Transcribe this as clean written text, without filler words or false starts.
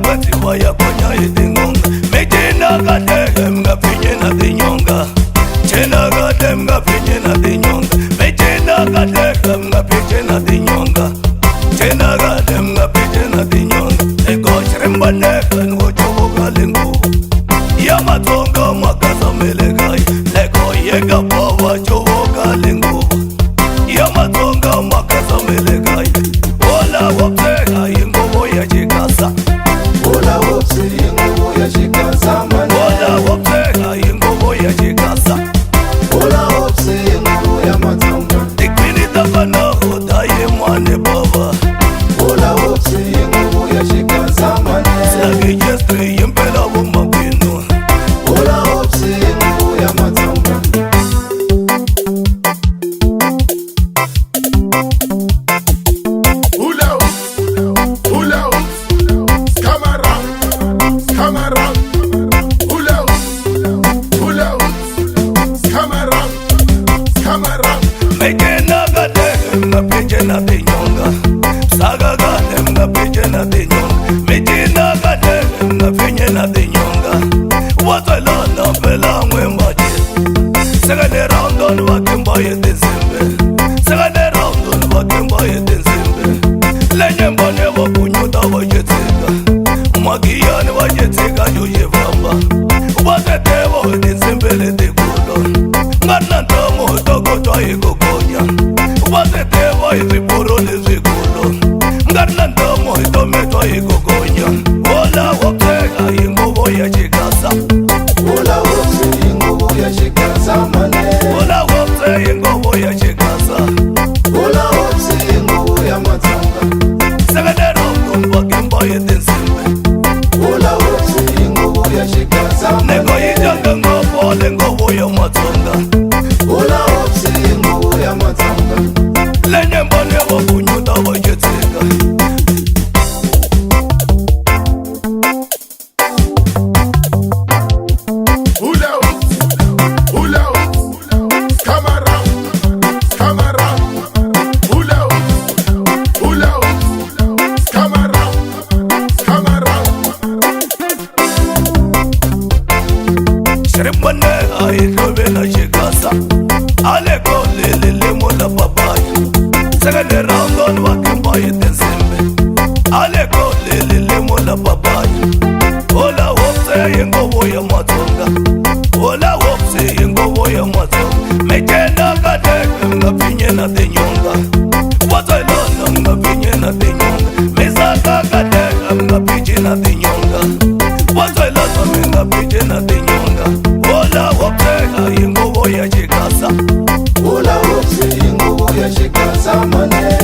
Kwetiwa ya konya itingonga Michina kateke mga na tinyonga China kate mga na tinyonga Michina kateke mga na tinyonga China kate mga na tinyonga Eko shrimbane kanwo choboka lingu Yamatonga makasa melegai Leko yega pawa choboka lingu Yamatonga makasa melegai Ola wapseka ingobo ya chikasa Ola wopsi ingubo ya chikasa mane Ola wapseka ingobo ya chikasa Ola wopsi ingubo ya matsonga Tikwini tapana hotaye mwane baba Ola wopsi ingubo ya chikasa mane Sakijestre yimpela womakwinu Ola wopsi ingubo ya matsonga Hula hoops, hula hoops, come around, come around. Hula hoops, hula hoops, come around, come around. Mekena kate mgapeje na tinyonga Saga kate mgapeje na tinyonga Mekena kate mgapenye na tinyonga Watwelana mpela ngwembaje Sekane round on wakemba yetinsimbe Sekane round on wakemba yetinsimbe Lenye mbone wakunyuta wajetsika Magiyani wajetsika yuyevamba Watetevo tinsimbe letikulo Ngana ntomo tokotwa ikokonya Watetevo izipuro lezikulo Ngana ntomo itometwa ikokonya Ola wapseka ingubo ya chikasa Ola wopsi ingubo ya chikasa mane Ola wapse ingubo ya chikasa Ola wopsi ingubo ya matsonga Sekadero wakemba yetinsimbe Ola wopsi ingubo ya chikasa mane Neko yijanga ngobo lengobo ya matsonga Ola wopsi ingubo ya matsonga Lenye mbone wakunyuta wajetsika Hula hoops, hula hoops, come around, come around. Hula hoops, hula hoops, come around, come around. Shrimbane ayihlobela xikasa aleko leli limo la papayi Sekane round on wakemba hi tinsimbi aleko leli limo la papayi Ola hopse ingobo ya matsonga Ola hopse ingobo ya matsonga Mechena kateke ngapfinye na tinyonga Watswelana ngapfinye na tinyonga Misaka kateke ngapfici na tinyonga Watswelana mingapfici na tinyonga Ola hopseka ingobo ya xikasa Ola wopsi ingubo ya chikasa mane